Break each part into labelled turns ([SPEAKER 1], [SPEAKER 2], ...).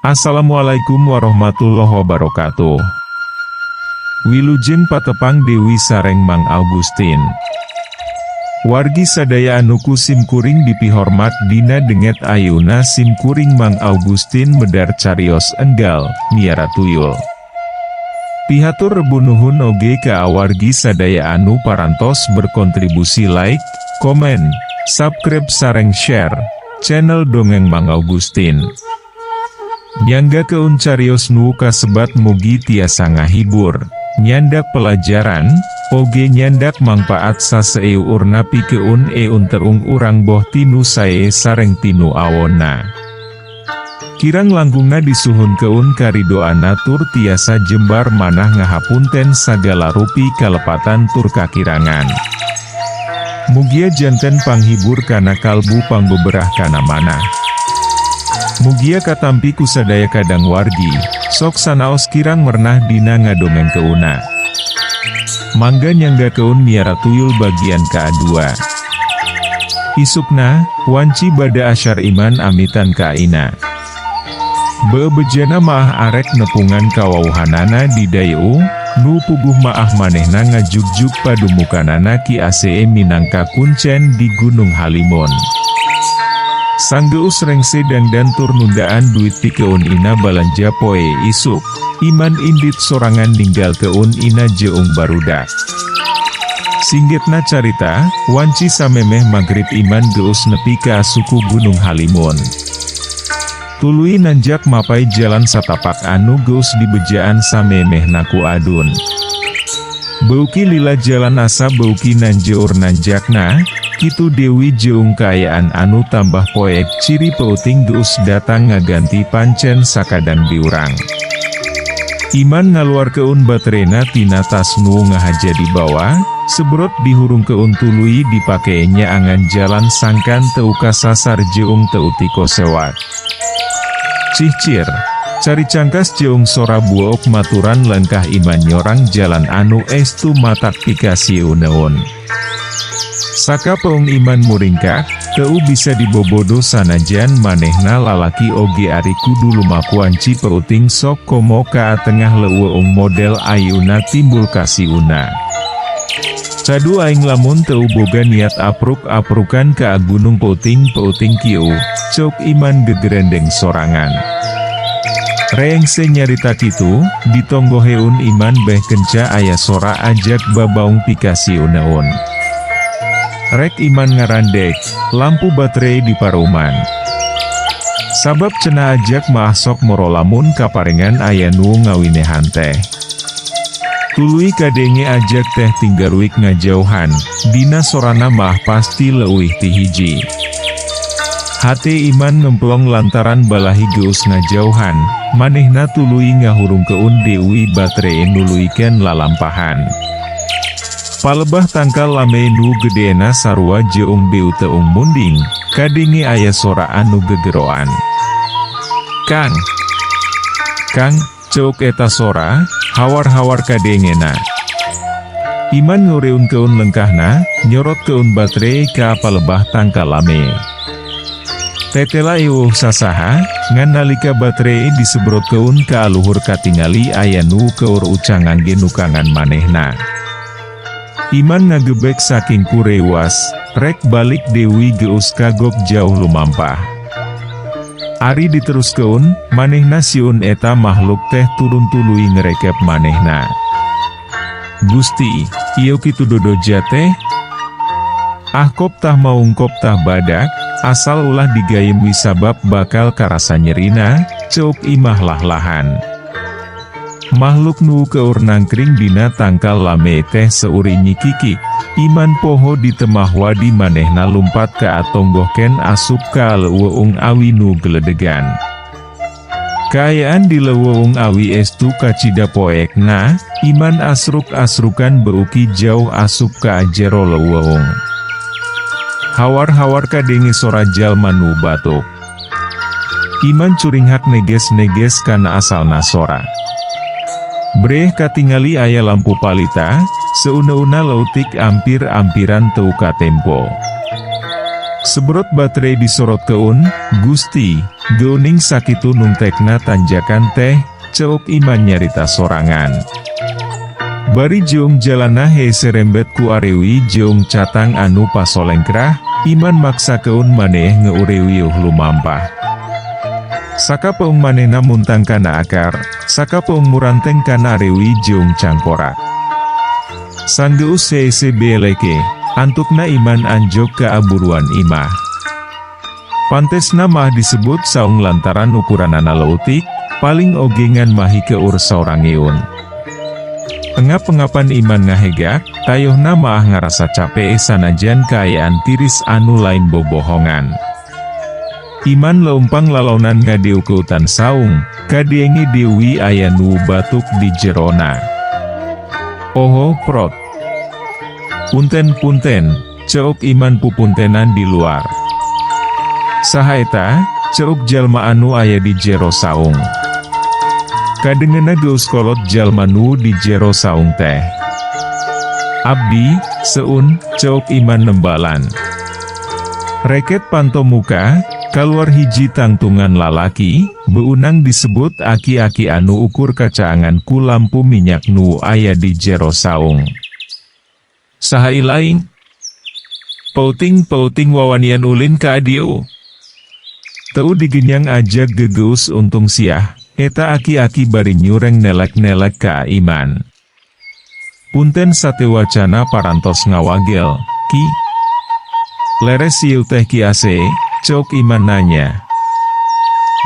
[SPEAKER 1] Assalamualaikum warahmatullahi wabarakatuh. Wilujeng patepang Dewi sareng Mang Augustin. Wargi sadaya anu ku simkuring dipihormat, dina dinten ayeuna simkuring Mang Augustin medar carios enggal, miara tuyul. Pihatur rebu nuhun oge ka awargi sadaya anu parantos berkontribusi like, komen, subscribe sareng share channel Dongeng Mang Augustin. Nyanggakeun carios nu kasebat mugi tiasa ngahibur, nyandak pelajaran, oge nyandak mangpaat saseueurna pikeun eunteung urang boh tinu sae sareng tinu awonna. Kirang langkungna disuhunkeun karidoanna tur tiasa jembar manah ngahapunten sagala rupi kalepatan tur kakirangan. Mugia janten panghibur kana kalbu, pangbeberah kana manah. Mugia katampi ku sadaya kadang wargi, sok sanaos kirang mernah dina ngadongengkeunna. Mangga nyanggakeun Miara Tuyul bagian ka-2. Isukna, wanci bada asyar Iman amitan ka Ina. Bebejana maah arek nepungan kawawuhanana di Dayu, nu puguh maah manehna ngajugjug padumukanana Ki Asee minangka kuncen di Gunung Halimun. Sanggeus rengse dangdan tur nundaan duit pikeun Ina balanja poe isuk, Iman indit sorangan ninggalkeun Ina jeung barudak. Singgetna carita, wanci samemeh magrib Iman geus nepi ka suku Gunung Halimun. Tuluy nanjak mapay jalan satapak anu geus dibejaan samemehna ku adun. Beuki lila jalan asa beuki nanjeur nanjakna, kitu deui jeung kaayaan anu tambah poek ciri peuting geus datang ngaganti pancen sakadang diurang. Iman ngaluarkeun baterena tina tas nu ngahaja dibawa, sebrot dihurungkeun tuluy dipake nyaangan jalan sangkan teu kasasar jeung teu tikosewad. Cihcir, caricangkas jeung sora buok maturan lengkah Iman nyorang jalan anu estu matak pikasieuneun. Sakapeung Iman muringkak, teu bisa dibobodo sanajan manehna lalaki oge ari kudu lumaku wanci peuting sok komo ka tengah leuweung model ayeuna timbul kasieunna. Cadu aing lamun teu boga niat apruk-aprukan ka gunung peuting-peuting kieu, ceuk Iman gegerendeng sorangan. Reengse nyarita kitu, ditonggoheun Iman beh kenca aya sora ajak babaung pikasieuneun. Rek Iman ngarandek, lampu baterai dipareuman. Sabab cenah ajak maah sok moro lamun kaparengan aya nu ngawinehan teh. Tuluy kadenge ajak teh tinggaruik ngajauhan, dina sorana mah pasti leuwih ti hiji. Hate Iman ngemplong lantaran balahi geus ngajauhan, manehna tuluy ngahurungkeun deui batere nuluykeun lalampahan. Palebah tangkal lame nu gedeena sarua jeung beuteung munding, kadenge aya sora anu gegeroan. "Kang! Kang," ceuk eta sora, hawar-hawar kadengena. Iman ngureunkeun lengkahna, nyorotkeun batre ka palebah tangkal lame. Tetela euweuh sasaha, ngan nalika batere disebrotkeun ka aluhur katingali aya nu keur ucang ngangge nukangan manehna. Iman ngagebek saking kurewas, rek balik deui geus kagok jauh lumampah. Ari diteruskeun, manehna sieun eta makhluk teh turun tuluy ngerekep manehna. Gusti, ieu kitu dodoja teh? Ah, kop tah maung kop tah badak, asal ulah digayem we sabab bakal karasa nyerina, ceuk Imah lah-lahan. Makhluk nu keur nangkring dina tangkal lame teh seuri nyikikik, Iman poho di temah wadi manehna lumpat ka atonggohken asup ka leuweung awi nu geledegan. Kaayaan di leuweung awi estu kacida poekna, Iman asruk-asrukan beuki jauh asup ka jero leuweung. Hawar-hawar kadenge sora jalma nu batuk. Iman curinghak neges-neges kana asalna sora. Breh katingali aya lampu palita, seuna-una leutik ampir-ampiran teu katempo. Sebrot baterai disorotkeun, Gusti, Geuning sakitu nungtekna tanjakan teh, ceuk Iman nyarita sorangan. Bari jeung jalanna hese rembet ku arewi jeung catang anu pasolengkrah, Iman maksakeun maneh ngeurewiuh lumampah. Sakapeung manehna muntang kana akar, sakapeung muranteng kana arewi jeung cangkorak. Sanggeus hese beleke, antukna Iman anjog ka aburuan imah. Pantesna mah disebut saung lantaran ukuranana leutik, paling oge ngan mahi keur saurang eun. Engap-engapan Iman ngahegak, tayohna maah ngarasa capek sanajan kaayaan tiris anu lain bobohongan. Iman leumpang lalaunan ngadiukeutan saung, kadenge deui aya nu batuk di jerona. Oho, prot. Punten-punten, ceuk Iman pupuntenan di luar. Saha eta, ceuk jalma anu aya di jero saung. Kadengena geus kolot jalma nu di jero saung teh. Abdi, Seun, ceuk Iman nembalan. Reket panto muka, kaluar hiji tangtungan lalaki, beunang disebut aki-aki anu ukur kacaangan ku lampu minyak nu aya di jero saung. Saha ilaing? Peuting-peuting wawanian ulin ka dieu. Teu digenyang aja gegeus untung siah, eta aki-aki bari nyureng nelek-nelek ka Iman. Punten satewacana parantos ngawagel, Ki. Leres ieu teh Ki Ase, ceuk Iman nanya.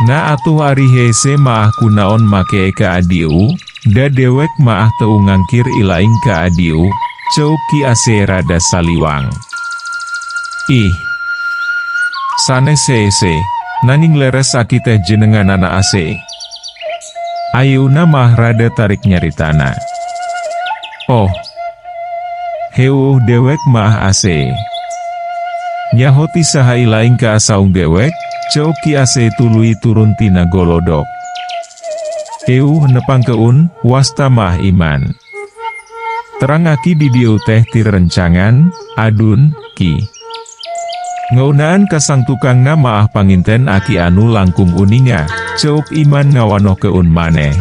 [SPEAKER 1] Na atuh ari hese maah kunaon make ka adieu, da dewek maah teu ngangkir ilaing ka adieu, ceuk Ki Ase rada saliwang. Ih. Sanes hese, nanging leres aki teh jenenganana Ase. Ayeuna mah rada tarik nyaritana. Oh. Heueuh, dewek mah Ase. Nyaho ti saha ilaing ka saung dewek, ceuk Ki Ase tuluy turun tina golodok. Euh, nepangkeun, wasta mah Iman. Terang aki di dieu teh ti rerencangan, Adun, Ki. Ngeunaan ka sang tukangna maah panginten aki anu langkung uninga, ceuk Iman ngawanohkeun maneh.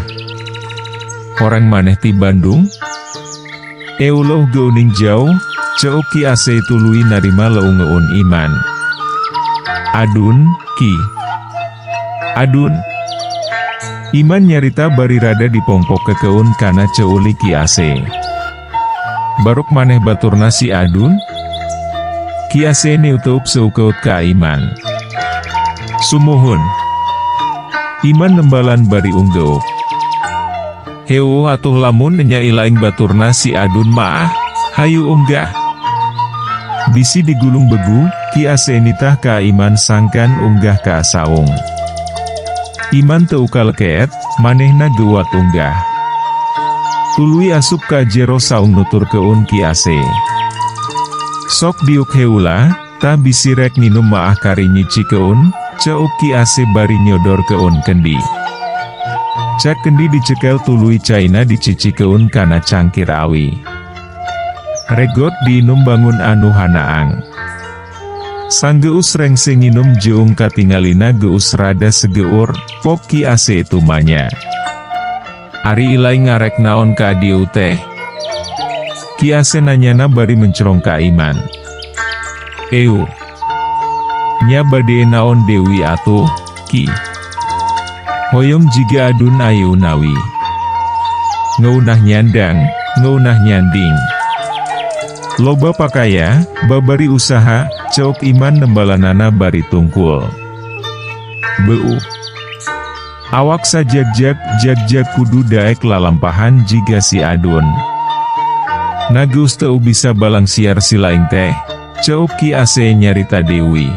[SPEAKER 1] Orang maneh ti Bandung? Euloh geuning jauh, ceuk Ki Ase tuluy narima leungeun Iman. Adun, Ki. Adun. Iman nyarita bari rada dipongpok kekeun kana ceuli Ki Ase. Baruk maneh baturna si Adun? Ki Ase neutup seukeut ka Iman. Sumuhun. Iman nembalan bari unggeuk. Heueuh atuh lamun nya ilaing baturna si Adun maah, hayu unggah. Bisi digulung begu, Ki Ase nitah ka Iman sangkan unggah ka saung. Iman teu kalekeet, manehna geuwat unggah. Tuluy asup ka jero saung nuturkeun Ki Ase. Sok diuk heula, tah bisi rek nginum maah kari nyicikeun, ceuk Ki Ase bari nyodorkeun kendi. Cek kendi dicekel tuluy caina dicicikeun kana cangkir awi. Regot diinum bangun anu hanaang. Sanggeus rengse nginum jeung katingalina geus rada segeur, pok Ki Ase tumanya. Ari ilaing ngarek naon ka dieu teh? Ki Ase nanyana bari mencrong ka Iman. Euh. Nya bade naon deui atuh, Ki. Hoyong jiga Adun ayeuna wi. Ngeunah nyandang, ngeunah nyanding. Loba pakaya, babari usaha, ceuk Iman nembalanana bari tungkul. Beuh. Awak sajagjag jagjag kudu daek lalampahan jiga si Adun. Na geus teu bisa balangsiar si laing teh, ceuk Ki Ase nyarita deui.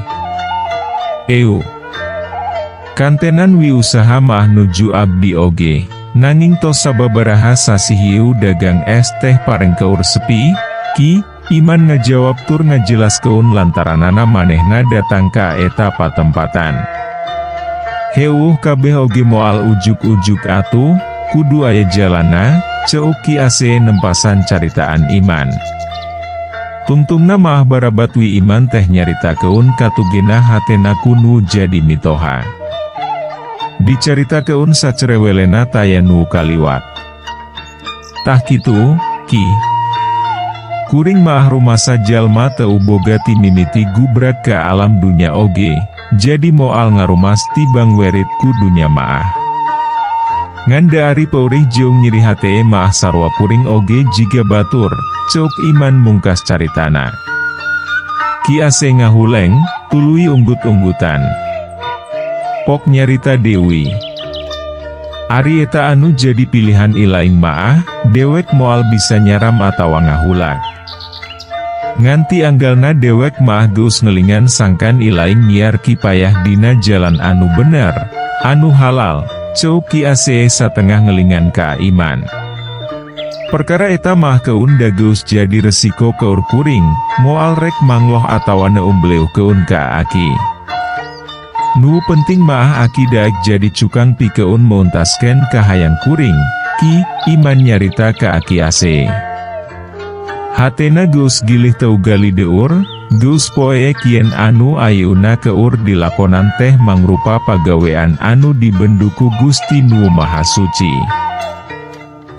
[SPEAKER 1] Euh. Kantenan wi usaha mah nuju abdi oge, nanging tos sababaraha sasih ieu dagang es teh parengkeur sepi, Ki, Iman ngajawab tur ngajelaskeun lantaranana manehna datang ka eta patempatan. Heueuh, kabeh oge moal ujug-ujug atuh, kudu aya jalanna, ceuk Ki Ase nempasan caritaan Iman. Tungtungna maah barabat wi Iman teh nyaritakeun katugena hatena ku nu jadi mitoha. Dicaritakeun sacerewelena taya nu kaliwat. Tah kitu, Ki. Kuring maah rumasa jalma teu boga ti mimiti gubrag ka alam dunya oge, jadi moal ngarumas tibang werit ku dunya maah. Ngan da ari peurih jeung nyeri hate maah sarua kuring oge jiga batur, ceuk Iman mungkas caritana. Ki Ase ngahuleng, tuluy unggut-unggutan. Pok nyarita Dewi. Ari eta anu jadi pilihan ilaing maah, dewek moal bisa nyaram atawa ngahulag. Ngan ti anggalna dewek maah geus ngelingan sangkan ilaing nyiar kipayah dina jalan anu bener, anu halal, ceuk Ki Ase satengah ngelingan ka Iman. Perkara eta mah keun da geus jadi resiko keur kuring, moal rek mangloh atawa neumbeleukeun ka aki. Nu penting maah aki daek jadi cukang pikeun meuntaskeun kahayang kuring, Ki Iman nyarita ka Aki Ase. Hatena geus gilih teu gali deur, geus poek yen anu ayeuna keur dilakonan teh mangrupa pagawean anu dibendu ku Gusti Nu Maha Suci.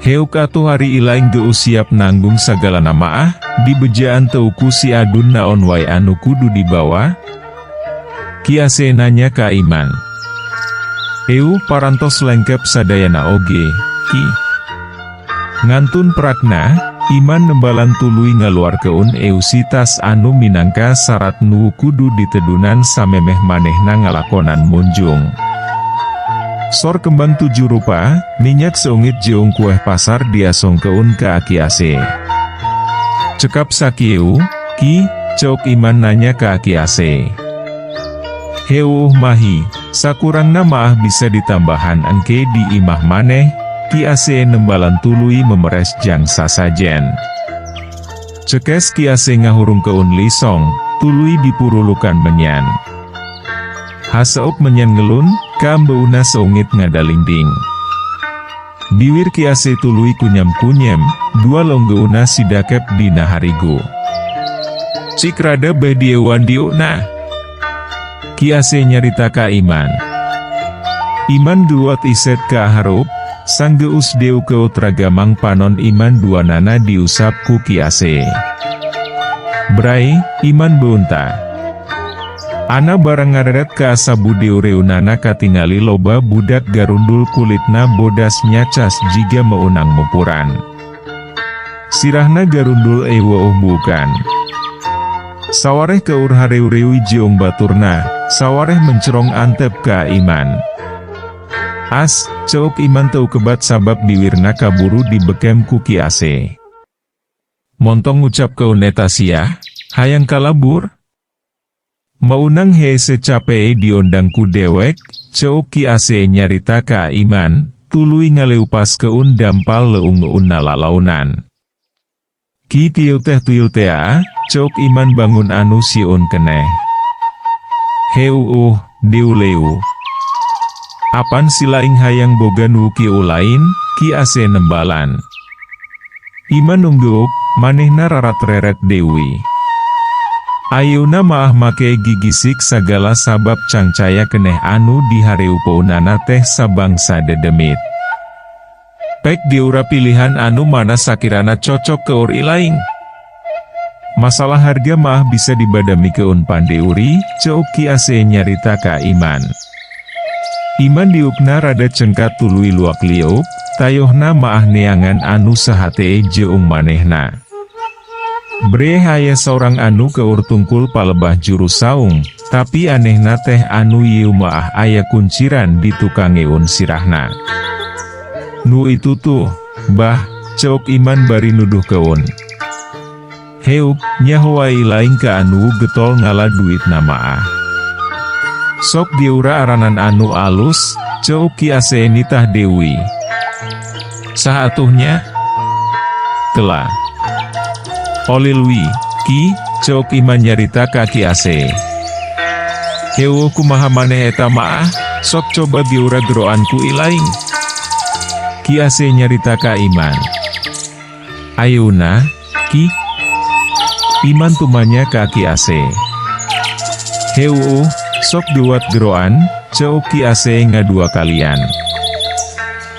[SPEAKER 1] Heuk atuh ari ilaing geus siap nanggung sagalana maah, dibejaan teu ku si Adun naon wae anu kudu dibawa? Ki Ase nanya ka Iman. Eu parantos lengkep sadayana oge, Ki. Ngantun prakna, Iman nembalan tuluy ngaluarkeun eusi tas anu minangka sarat nu kudu ditedunan samemeh manehna ngalakonan munjung. Sor kembang tujuh rupa, minyak seungit jeung kueh pasar diasongkeun ka Aki Ase. Cekap sakieu, Ki, ceuk Iman nanya ka Aki Ase. Heuuh Mahi, sakurangna maah bisa ditambahan engke di imah maneh, Ki Ase nembalan tuluy memeres jang sasajen. Cekes Ki Ase ngahurungkeun lisong, tuluy dipurulukan menyan. Haseuk menyan ngelun, kambeuna seungit ngadalingding. Biwir Ki Ase tuluy kunyam-kunyem, dua longgeuna sidakep dina harigu. Cik rada beh dieuan diukna. Ki Ase nyarita ka Iman. Iman duat iset ka harup, sanggeus deukeut ragamang panon Iman duanana diusap ku Ki Ase. Bray, Iman beunta. Ana barang ngareret ka sabu deureunana katingali loba budak garundul kulitna bodas nyacas jiga meunang mupuran. Sirahna garundul eweuh bukan. Sawareh keur hareu-reui jeung baturna, sawareh mencerong antep ka Iman. As, ceuk Iman teu kebat sabab biwirna kaburu dibekem ku Ki Ase. Montong ngucapkeun eta sia, hayang kalabur? Meunang hese capee diondang ku dewek, ceuk Ki Ase nyarita ka Iman, tuluy ngaleupaskeun dampal leungeunna lalaunan. Ki tieu teh tuyul tea, ceuk Iman bangun anu sieun keneh. Heuuh, deuleu. Apan silaing hayang boga nu kieu lain, Ki Ase nembalan. Iman nunggeuk, manehna rarat-reret deui. Ayeuna maah make gigisik sagala sabab cangcaya keneh anu dihareupeunana teh sabangsa dedemit. Pek geura pilihan anu mana sakirana cocok keur ilaing. Masalah harga maah bisa dibadamikeun pandeuri, ceuk Ki Ase nyarita ka Iman. Iman diukna rada cengkat tuluy luak liuk, tayohna maah neangan anu sahatee jeung manehna. Breh aya saurang anu keur tungkul palebah juru saung, tapi anehna teh anu ieu maah aya kunciran di tukangeun sirahna. Nu itu tuh, bah, ceuk Iman bari nuduhkeun. Heuk, nyaho wae laing ka anu getol ngala duitna maah. Sok geura aranan anu alus, ceuk Ki Ase nitah deui. Saha atuh nya? Kela. Olilwi, Ki, ceuk Iman nyarita ka Ki Ase. Heueuh kumaha maneh eta maah, sok coba geura geroan ku ilaing. Ki Ase nyarita ka Iman. Ayeuna, Ki? Iman tumanya ka Ki Ase. Heueuh, Sok geuwat geroan, ceuk Ki Ase ngadua kalian.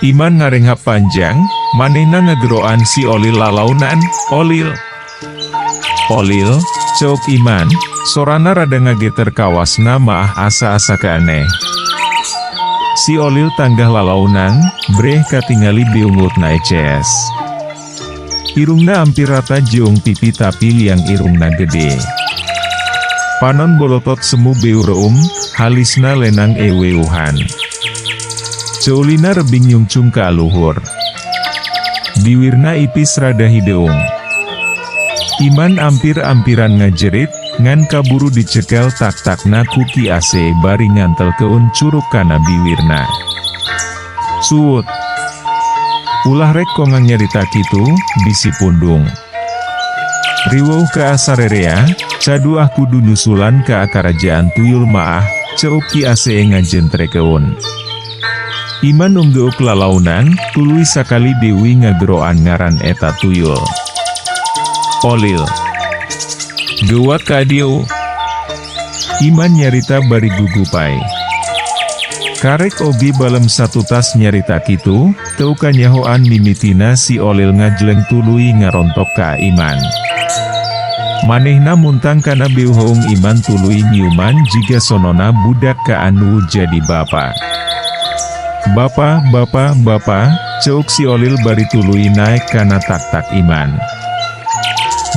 [SPEAKER 1] Iman ngarenghap panjang, manehna ngageroan si Olil lalaunan, "Olil. Olil," ceuk Iman, sorana rada ngageter kawasna maah asa-asa keaneh. Si Olil tanggah lalaunan, breh katingali beungutna eces. Irungna ampir rata jeung pipi tapi liang irungna gede. Panon bolotot semu beureum, halisna lenang eweuhan. Ceulina rebing nyungcung ka luhur. Biwirna ipis rada hideung. Iman ampir-ampiran ngajerit, ngan kaburu dicekel tak-takna ku Ki Ase bari ngantelkeun curuk kana biwirna. "Suut. Ulah rek kongang nyarita kitu, bisi pundung. Riweuh ka sarerea, cadu ah kudu nyusulan ka karajaan tuyul maah," ceuk Ki Ase ngajentrekeun. Iman unggeuk lalaunan, tuluy sakali deui ngageroan ngaran eta tuyul. "Olil. Geuwat ka dieu," Iman nyarita bari gugupay. Karek oge balem satutas nyarita kitu, teu kanyahoan mimitina si Olil ngajleng tuluy ngarontok ka Iman. Manehna muntang kana beuheung Iman tuluy nyiuman jiga sonona budak ka anu jadi bapa. "Bapa, bapa, bapa," ceuk si Olil bari tuluy naek kana tak-tak Iman.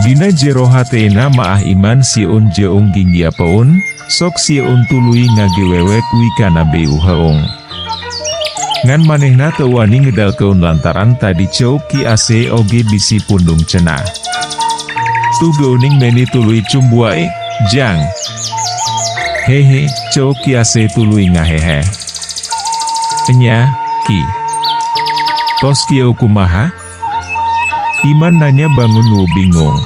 [SPEAKER 1] Dina jero hatena maah Iman sieun jeung ginggiapeun, sok sieun tuluy ngagewewek wi kana beuheung. Ngan manehna teu wani ngedalkeun lantaran tadi ceuk Ki Ase oge bisi pundung cenah. "Tuh geuning meni tuluy cumbuae, Jang. Hehe," ceuk Ki Ase tuluy ngahehe. "Enya, Ki. Tos kieu kumaha?" Iman nanya bangun nu bingung.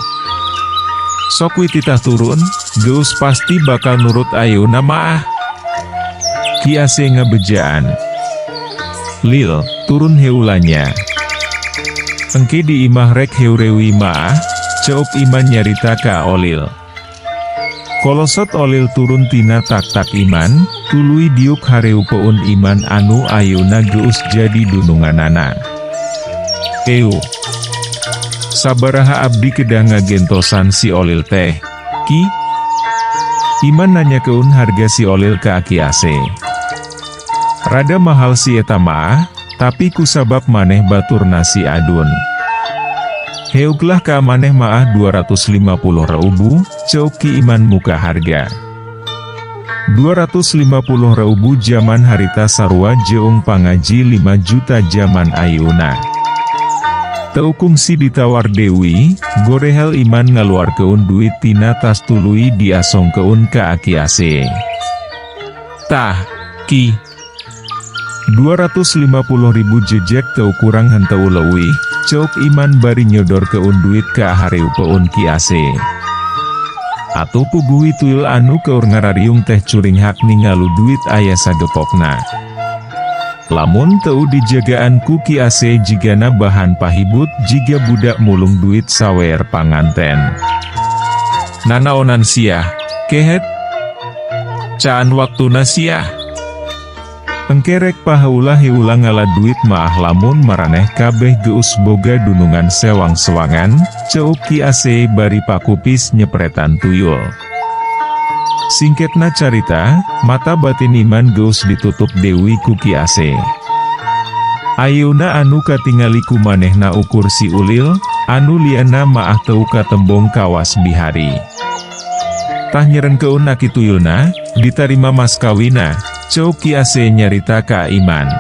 [SPEAKER 1] "Sok we titah turun, geus pasti bakal nurut ayeuna maah," Ki Ase ngabejaan. "Lil, turun heula nya. Engke di imah rek heureui maah," ceuk Iman nyarita ka Olil. Kolosot Olil turun tina tak-tak Iman, tuluy diuk hareupeun Iman anu ayeuna geus jadi dununganana. "Ew. Sabaraha abdi kedah ngagentosan si Olil teh, Ki?" Iman nanyakeun harga si Olil ka Aki Ase. "Rada mahal si eta mah, tapi kusabab maneh baturna si Adun. Heuglah ka maneh maah 250 ribu," ceuk Ki Iman muka harga. 250 ribu jaman harita sarua jeung pangaji 5 juta jaman ayeuna. Teu kungsi ditawar deui, gorehel Iman ngaluarkeun duit tina tas tuluy diasongkeun ka Aki Ase. "Tah, Ki. 250 ribu jejek teu kurang henteu leuwih," ceuk Iman bari nyodorkeun duit ka hareupeun Ki Ase. Atuh puguh tuyul anu keur ngarariung teh curinghak ningalu duit aya sagepokna. Lamun teu dijagaan ku Ki Ase jigana bahan pahibut jiga budak mulung duit sawer panganten. "Nanaonan sia, kehet? Caan waktuna sia. Engke rek pahaula heula ngala duit maah lamun maraneh kabeh geus boga dunungan sewang-sewangan," ceuk Ki Ase bari pakupis nyepretan tuyul. Singketna carita, mata batin Iman geus ditutup deui ku Ki Ase. Ayeuna anu katingali ku manehna ukur si Ulil, anu lianna maah teu katembong kawas bihari. "Tah nyerenkeun aki tuyulna, ditarima mas kawina," ceuk Ki Ase nyarita ka Iman.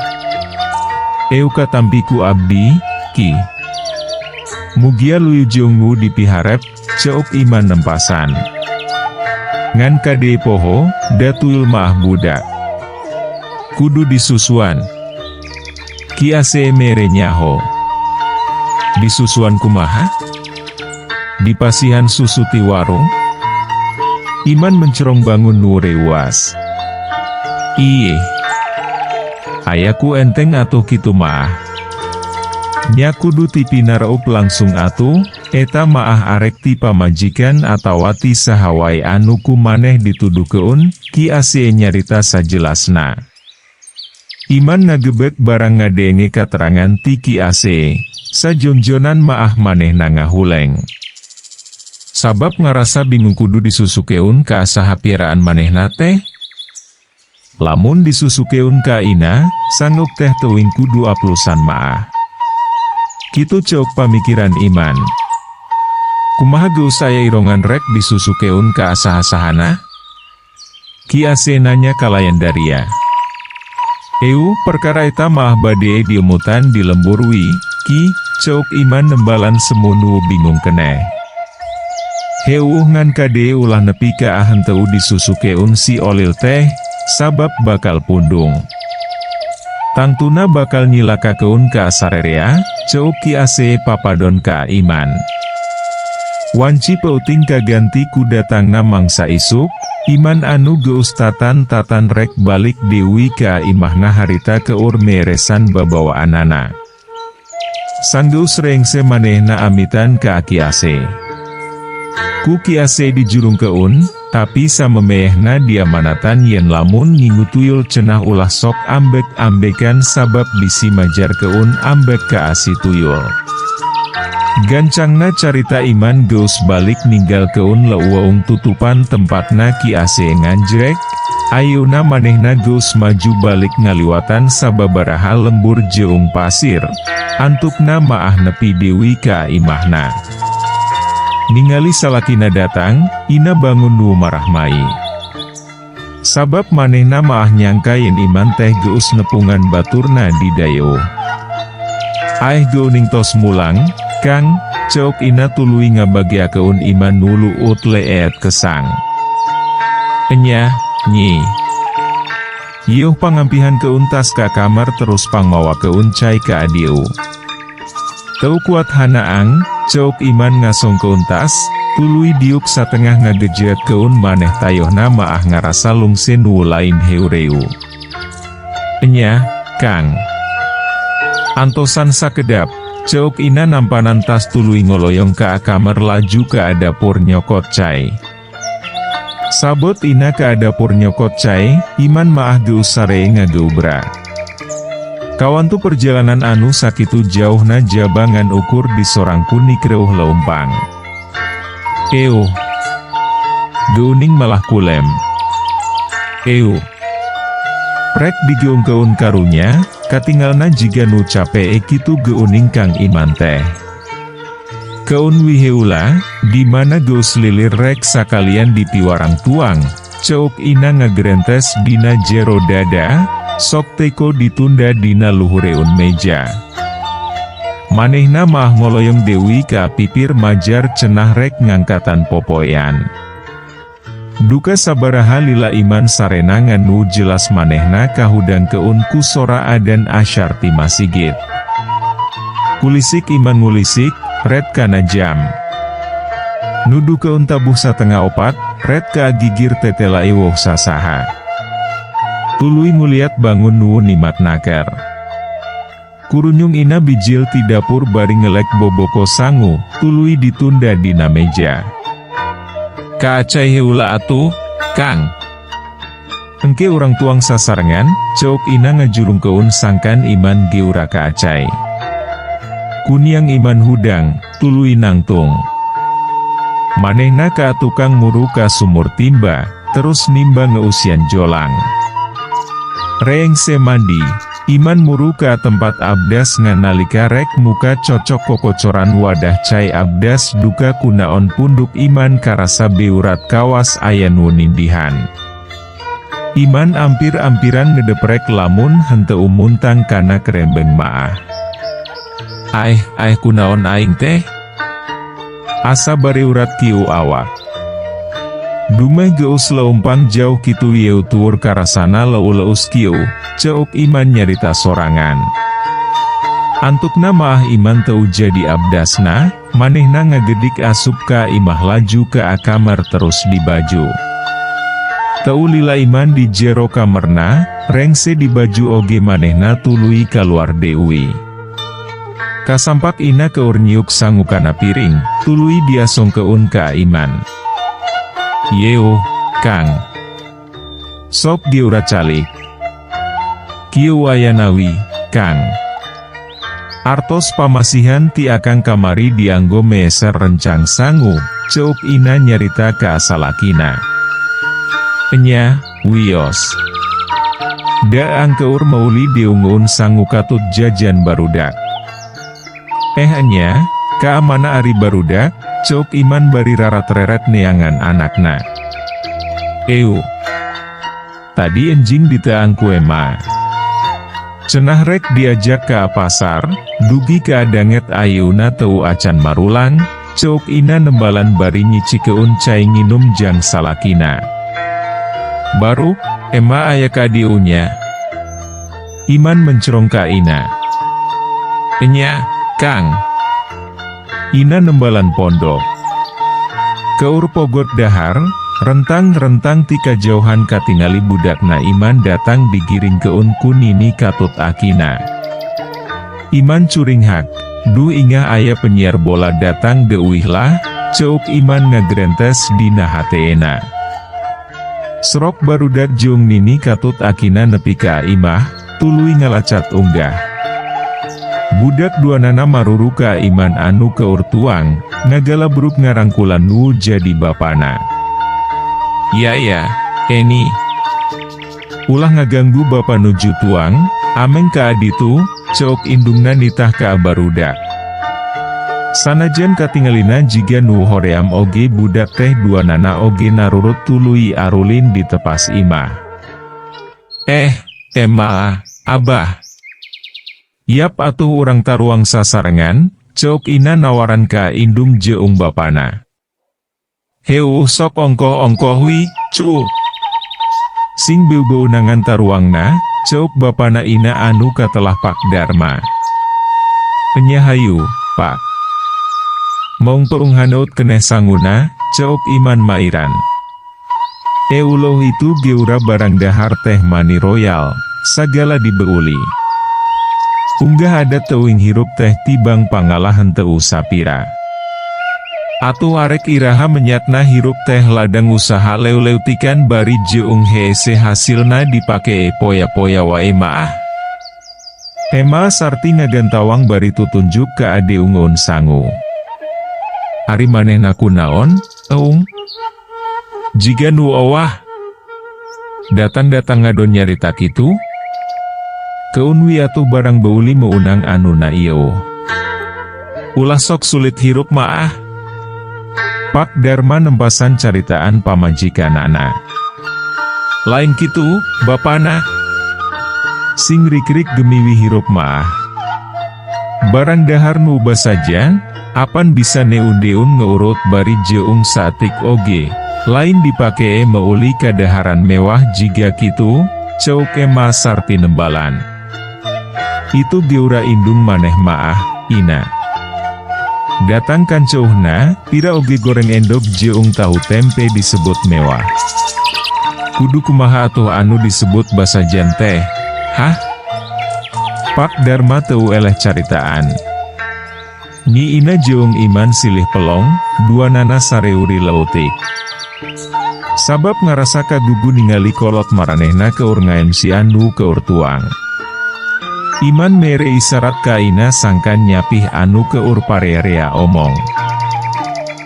[SPEAKER 1] "Eu katampi ku abdi, Ki. Mugia luyu jeung nu dipiharep," ceuk Iman nempasan. "Ngan kade poho, da tuyul maah budak. Kudu disusuan." Ki Ase mere nyaho. "Disusuan kumaha? Dipasihan susu ti warung?" Iman mencerong bangun nu reuwas. "Ih. Ayaku enteng atuh kitu mah. Nya kudu ti pinareup langsung atuh, eta maah arek ti pamajikan atawa ti saha wae anu ku maneh dituduhkeun, Ki Asie nyarita sajelasna. Iman ngagebeg barang ngadenge katerangan ti Ki Asie, sajongjonan maah manehna ngahuleng. Sabab ngarasa bingung kudu disusukeun ka saha piaraan manehna teh? Lamun disusukeun ka Ina, sanggup teh teuing kudu aplusan maah. Kitu ceuk pamikiran Iman. Kumaha geus aya irongan rek disusukeun ka saha-sahana? Ki Ase nanya kalayan daria. Eu, perkara eta maah bade diemutan di lembur wi, Ki, ceuk Iman nembalan semu nu bingung keneh. Heuuh, ngan kade ulah nepi ka henteu disusukeun si Olil teh, sabab bakal pundung. Tangtuna bakal nyilakakeun ka sarerea, ceuk Ki Ase papadon ka Iman. Wanci peuting kaganti ku datangna mangsa isuk, Iman anu geus tatan-tatan rek balik deui ka imahna harita keur meresan babawaanana. Sanggeus rengse manehna amitan ka Ki Ase. Ku Ki Ase dijurungkeun, tapi samemehna diamanatan yen lamun ngingu tuyul cenah ulah sok ambek-ambekan sabab bisi majarkeun ambek ka si tuyul. Gancangna carita, Iman geus balik ninggalkeun leuweung tutupan tempatna Ki Ase nganjrek, ayeuna manehna geus maju balik ngaliwatan sababaraha lembur jeung pasir, antukna maah nepi deui ka imahna. Ningali salakina datang, Ina bangun nu marahmai. Sabab manehna maah nyangka yen Iman teh geus nepungan baturna di dayeuh. Aeh, geuning tos mulang, Kang, ceuk Ina tuluy ngabageakeun Iman nu luut leet kesang. Enyah, Nyi. Yiuh pangampihan keun tas ka kamar terus pangmawakeun cai ka adieu. Teu kuat hanaang, ceuk Iman ngasongkeun tas, tuluy diuk satengah ngagejetkeun maneh tayohna maah ngarasa lungse nu lain heureuy. Enyah, Kang. Antosan sakedap, ceuk Ina nampanan tas tuluy ngoloyong ka kamar laju ka dapur nyokot cai. Sabot Ina ka dapur nyokot cai, Iman maah geus sare ngageubra. Kawantu perjalanan anu sakitu jauhna jaba ngan ukur disorang ku nikreuh leumpang. Euh. Geuning malah kulem. Euh. Rek digeungkeun karunya, katingalna jiga nu capek kitu geuning Kang Iman teh. Keun wi heula, di mana geus lilir rek sakalian dipiwarang tuang, ceuk Ina ngagerentes dina jero dada, sok teko ditunda dina luhureun meja. Manehna mah ngoloyong deui ka pipir majar cenah rek ngangkatan popoean. Duka sabaraha lila Iman sarenangan nu jelas manehna kahudangkeun ku sora adan asyar ti masigit. Kulisik Iman ngulisik, red kana jam. Nuduhkeun tabuh 3.30, red ka gigir tetela ewuh sasaha. Tuluy nguliat bangun nu nimat naker. Kurunyung Ina bijil ti dapur bari ngelek boboko sangu, tuluy ditunda dina meja. Kaacai heula atuh, Kang. Engke urang tuang sasarengan, ceuk Ina ngajurungkeun sangkan Iman geura kaacai. Kuniang Iman hudang, tuluy nangtung. Manehna ka tukang muru ka sumur timba, terus nimba ngeusian jolang. Reengse mandi, Iman muru ka tempat abdas ngan nalika rek muka cocok kokocoran wadah cai abdas duka kunaon punduk Iman karasa beurat kawas aya nu nindihan. Iman ampir-ampiran ngedeprek lamun henteu muntang kana kerembeng maah. Aeh, aeh, kunaon aing teh? Asa bareurat kieu awak. Dumeh geus leumpang jauh kitu yeu tuur karasana leu-leus kieu, ceuk Iman nyarita sorangan. Antukna maah Iman teu jadi abdasna, manehna ngagedik asup ka imah laju ka kamar terus dibaju. Teu lila Iman di jero kamarna, rengse dibaju oge manehna tuluy kaluar deui. Kasampak Ina keur nyiuk sangu kana piring, tuluy diasongkeun ka Iman. Yeuh, Kang. Sok geura calik. Kieu ayana wi, Kang. Artos pamasihan ti akang kamari dianggo meser rencang sangu, ceuk Ina nyarita ka salakina. Enya, wios. Da angkeur meuli diunguun sangu katut jajan barudak. Eh enya, ka mana ari barudak, ceuk Iman bari rarat-reret neangan anakna. Eu. Tadi enjing diteang ku Ema. Cenah rek diajak ka pasar, dugi ka danget ayeuna teu acan marulang, ceuk Ina nembalan bari nyicikeun cai nginum jang salakina. Baru, Ema aya ka dieu nya. Iman mencerong ka Ina. Enya, Kang. Ina nembalan pondok. Keur pogot dahar, rentang-rentang ti kajauhan katingali budakna Iman datang digiringkeun ku nini katut akina. Iman curinghak, duh ingah aya penyiar bola datang deuih lah, ceuk Iman ngagrentes dina hatena. Serok barudak jeung nini katut akina nepi ka imah, tuluy ngalacat unggah. Budak duanana maruru ka Iman anu keur tuang, ngagalabruk ngarangkulan nu jadi bapana. Ya ya, Eni. Ulah ngaganggu bapa nuju tuang, ameng ka aditu, ceuk indungna nitah ka barudak. Sanajan katingalina jiga nu hoream oge budak teh duanana oge narurut tuluy arulin di tepas imah. Eh, Ema, Abah. Yap atuh urang taruang sasarengan, ceuk Ina nawaran ka indung jeung bapana. Heuh sok ongkoh-ongkoh wi, cu. Sing beu-beunangan taruangna, ceuk bapana Ina anu katelah Pak Dharma. Enya hayu, Pak. Mong peung haneut keneh sanguna, ceuk Iman mairan. Euloh itu geura barang dahar teh mani royal, sagala dibeuli. Unggah adat teuing hirup teh tibang pangalah henteu sapira. Atuh arek iraha menyatna hirup teh ladang usaha leuleutikan bari jeung heese hasilna dipake poya-poya wae maah. Ema sarti ngagantawang bari tutunjuk ka adeungeun sangu. Ari manehna kunaon, eung? Jiga nu owah. Datang-datang ngadon nyarita kitu? Keun wi atuh barang beuli meunang anu na ieu. Ulah sok sulit hirup maah. Pak Dharma nempasan caritaan pamajikanana. Lain kitu, bapana. Sing rikrik gemiwi hirup maah. Barang dahar nu saja, apan bisa neun-deun ngeurut bari jeung satik oge, lain dipake meuli kadaharan mewah jiga kitu, ceuk Ema sarti nembalan. Itu geura indung maneh maah, Ina. Datang kanceuhna, pira oge goreng endog jeung tahu tempe disebut mewah. Kudu kumaha atuh anu disebut basajan teh, hah? Pak Dharma teu eleh caritaan. Nyi Ina jeung Iman silih pelong, duanana sareuri leutik. Sabab ngarasa kagugu ningali kolot maranehna keur nga-MC anu keur tuang. Iman mere isarat ka Ina sangkan nyapih anu keur parea-rea omong.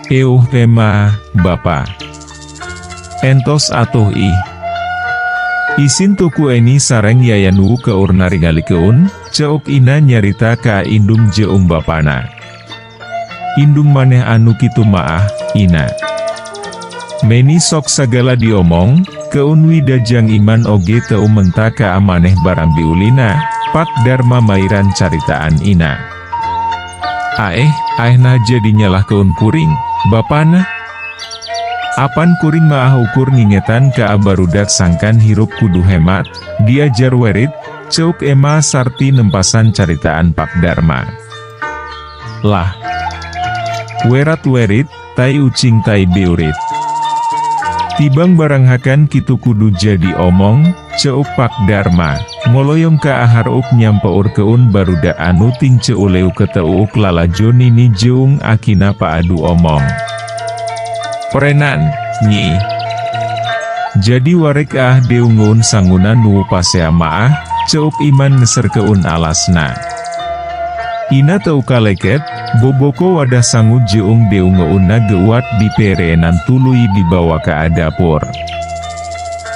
[SPEAKER 1] Euh tema, Bapa. Entos atuh ih. Isin tuku Eni sareng Yaya nu keur naringalikeun, ceuk Ina nyarita ka indung jeung bapana. Indung maneh anu kitu maah, Ina. Meni sok sagala diomong, keun wi dajang Iman oge teu menta ka maneh barang biulina, Pak Dharma mairan caritaan Ina. Aeh, aeh nah jadi nyalahkeun kuring, bapana? Apan kuring maah ukur ngingetan ka barudak sangkan hirup kudu hemat, diajar werit, ceuk Ema sarti nempasan caritaan Pak Dharma. Lah. Werat-werit, tai ucing tai beurit. Tibang barang hakan kitu kudu jadi omong, Ceuk Pak Darma, ngoloyong ka aharup nyampeurkeun barudak anu ting ceuleu keteuuk lalajo nini jeung akina paadu omong. Prenan, nyi. Jadi warek ah deungeun sanguna nu pasea maah, ceuk Iman ngeserkeun alasna. Ina teu kaleket, boboko wadah sangu jeung deungeunna geuwat dipereenan tuluy dibawa ka dapur.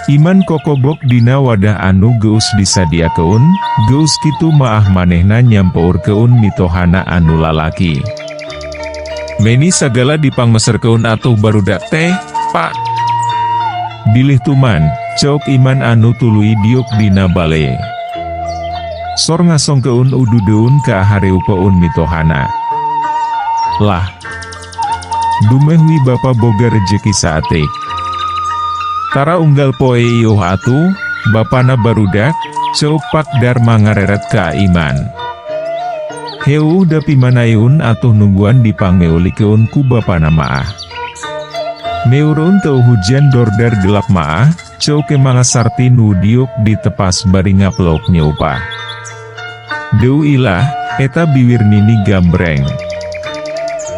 [SPEAKER 1] Iman kokobok dina wadah anu geus disadiakeun, geus kitu maah manehna nyampeurkeun mitohana anu lalaki. Meni sagala dipangmeserkeun atuh barudak teh, Pak. Bilih tuman, ceuk Iman anu tuluy diuk dina bale. Sor ngasongkeun ududeun ka hareupeun mitohana. Lah. Dumeh wi bapa boga rejeki saatik. Tara unggal poe iuh atuh, bapana barudak, ceuk Pak Darma ngareret ka Iman. Heuh da pimanaeun atuh nungguan dipangmeulikeun ku bapana maah. Meureun teu hujan dordar gelap maah, ceuk Ema Sarti nu diuk di tepas bari ngaplok nyeupah. Deu ilah, eta biwir nini gambreng.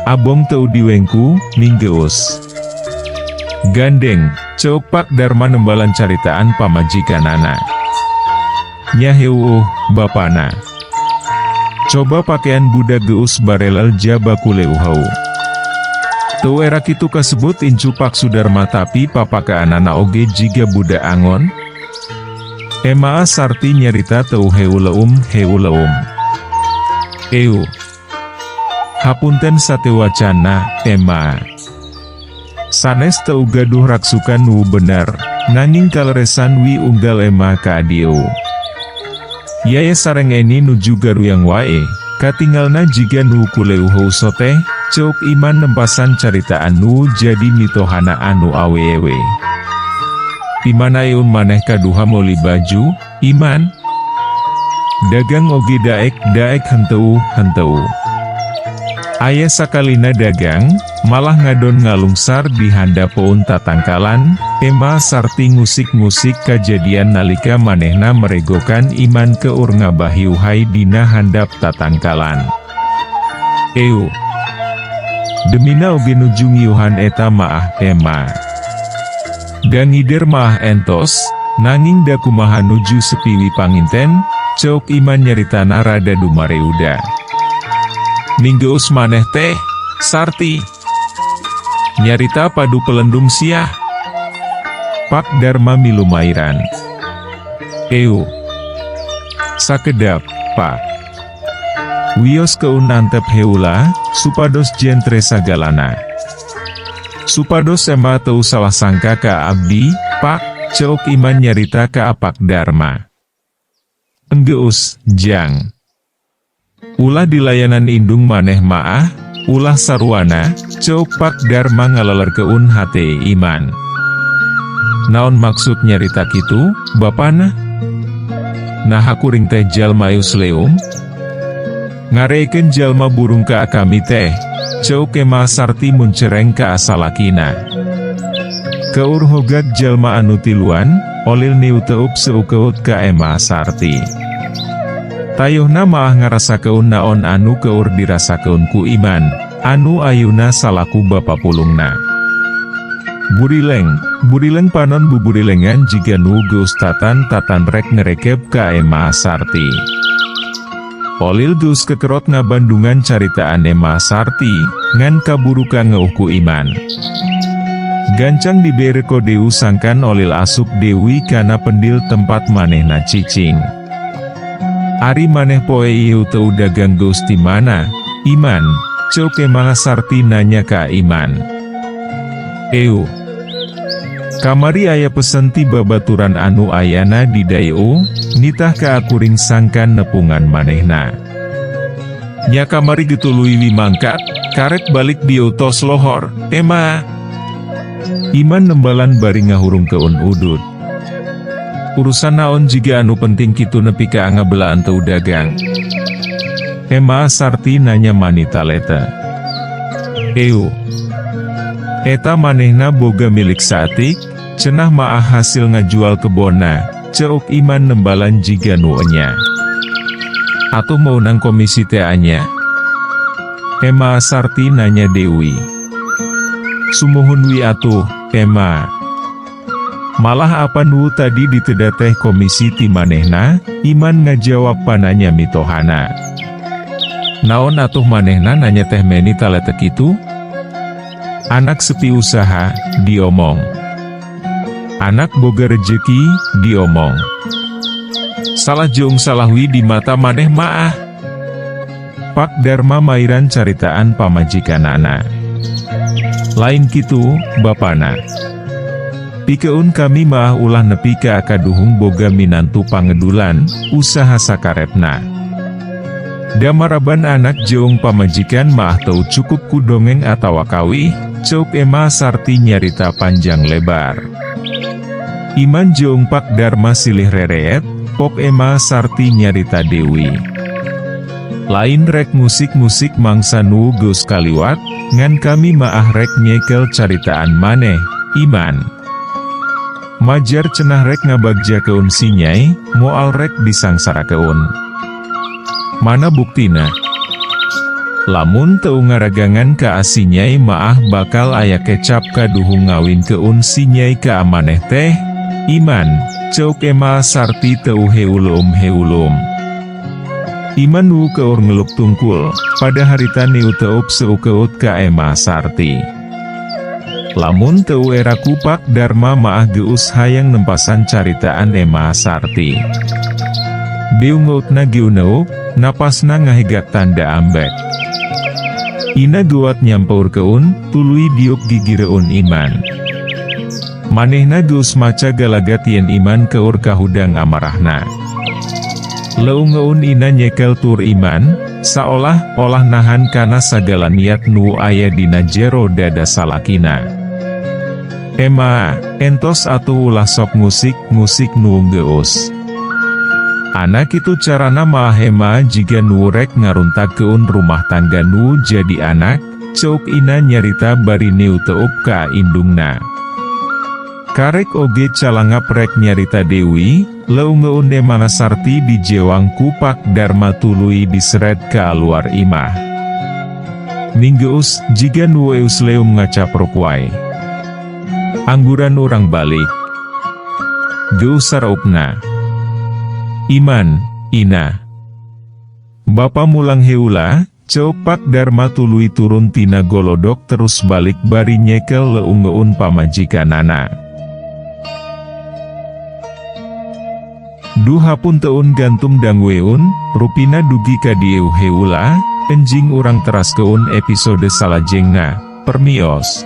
[SPEAKER 1] Abong teu diwengku, minggeus. Gandeng, ceuk Pak Darma nembalan caritaan pamajikanana. Nya heuuh, bapana. Coba pakaian budak geus barelel jaba kuleuheu. Teu era kitu kasebut incu Pak Sudarma tapi papakaanana oge jiga budak angon. Ema Sarti nyarita teu heuleum heuleum. Eu. Hapunten satewacana, Ema. Sanes teu gaduh raksukan nu bener, nanging kaleresan wi unggal Ema ka dieu. Yaya sareng Eni nuju garuyang wae, katingalna jiga nu kuleuheu soteh, ceuk Iman nempasan caritaan nu jadi mitohana anu awewe. Pimanaeun maneh kaduha meuli baju, Iman? Dagang oge daek daek henteu henteu. Aya sakalina dagang, malah ngadon ngalungsar di handapeun tatangkalan, Ema Sarti ngusik-ngusik kajadian nalika manehna meregokan Iman keur ngabahiuhay dina handap tatangkalan. Eu. Demina oge nuju ngiuhan eta maah, Ema. Da ngider maah entos, nanging da kumaha nuju sepi wi panginten, ceuk Iman nyaritana rada dumareuda. Minggeus maneh teh, Sarti. Nyarita padu pelendung siah. Pak Darma milumairan. Eu. Sakedap, Pak. Wios keun antep heula, supados jentre sagalana. Supados Ema teu salah sangka ka abdi, Pak, ceuk Iman nyarita ka Pak Darma. Enggeus, Jang. Ulah dilayanan indung maneh maah, ulah saruana, ceuk Pak Darma ngalelerkeun hate Iman. Naon maksud nyarita kitu, bapana? Nah kuring teh jalma eus leum? Ngarekeun jalma burung ka kami teh, ceuk Ema Sarti muncereng ka salakina. Keur hogag jalma anu tiluan, olil niuteup seukeut ka Ema Sarti. Tayohna maah ngarasakeun naon anu keur dirasakeun ku Iman, anu ayuna salaku bapa pulungna. Burileng, burileng panon buburilengan jiga nu geus tatan-tatan rek ngerekep ka Ema Sarti. Olil geus kekerot ngabandungan caritaan Ema Sarti, ngan kaburu kangeuh ku Iman. Gancang dibere kodeu sangkan olil asup deui kana pendil tempat manehna cicing. Ari maneh poe ieu teu dagang geus ti mana, Iman, ceuk Ema Sarti nanya ka Iman. Eu. Kamari aya pesen ti babaturan anu ayana di Daio, nitah ka akuring sangkan nepungan manehna. Nya kamari getuluy wi mangkat, karek balik dieu tos lohor, Ema. Iman nembalan bari ngahurungkeun udud. Urusan naon jiga anu penting kitu nepi ka ngabelaan teu dagang? Ema Sarti nanya mani taleta. Eu. Eta manehna boga milik saatik, cenah maah hasil ngajual kebonna, Ceuk Iman nembalan jiga nu enya. Atuh meunang komisi tea nya? Ema Sarti nanya Dewi. Sumuhun wi atuh, Ema. Malah apa nu tadi diteda teh komisi ti manehna, Iman ngajawab pananya mitohana. Naon atuh manehna nanya teh meni taletek itu? Anak sepi usaha, diomong. Anak boga rejeki, diomong. Salah jeung salah wi di mata maneh maah. Pak Dharma mairan caritaan pamajikanana. Lain kitu, bapana. Pikeun kami maah ulah nepi ka kaduhung boga minantu pangedulan, usaha sakarepna. Damaraban anak jeung pamajikan maah teu cukup ku dongeng atawa kawih, ceuk Ema Sarti nyarita panjang lebar. Iman jeung Pak Dharma silih rereet, pok Ema Sarti nyarita Dewi. Lain rek ngusik-ngusik mangsa nu geus kaliwat, ngan kami maah rek nyekel caritaan maneh, Iman. Majar cenah rek ngabagjakeun si Nyai, moal rek disangsarakeun. Mana buktina? Lamun teu ngaragangan ka si Nyai maah bakal aya kecap kaduhung ngawinkeun si Nyai ka maneh teh, Iman, ceuk Ema Sarti teu heuleum-heuleum. Iman nu keur ngeluk tungkul, pada harita niu teup seukeut ka Ema Sarti. Lamun teu era ku Pak Dharma maah geus hayang nempasan caritaan Ema Sarti. Beungeutna geuneuk, napasna ngahegak tanda ambek. Ina guat nyampeurkeun, tuluy diuk gigireun Iman. Manehna geus maca galagat yen Iman keur kahudang amarahna. Leungeun Ina nyekel tur Iman, saolah-olah nahan kana sagala niat nu aya dina jero dada salakina. Ema, entos atuh ulah sok ngusik-ngusik nu geus. Ana kitu carana maah Ema jiga nu rek ngaruntagkeun rumah tangga nu jadi anak, ceuk Ina nyarita bari niu teup ka indungna. Karek oge calangap rek nyarita Dewi, leungeun Ema Sarti dijewang ku Pak Dharma tuluy diseret ka luar imah. Minggeus, jiga nu eus leum ngacapruk wae. Angguran urang balik. Geus saraupna. Iman, Ina. Bapa mulang heula, ceuk Pak Dharma tuluy turun tina golodok terus balik bari nyekel leungeun pamajikanana. Duh hapunteun gantung dangueun, rupina dugi ka dieu heula, enjing urang teraskeun episode salajengna, permios.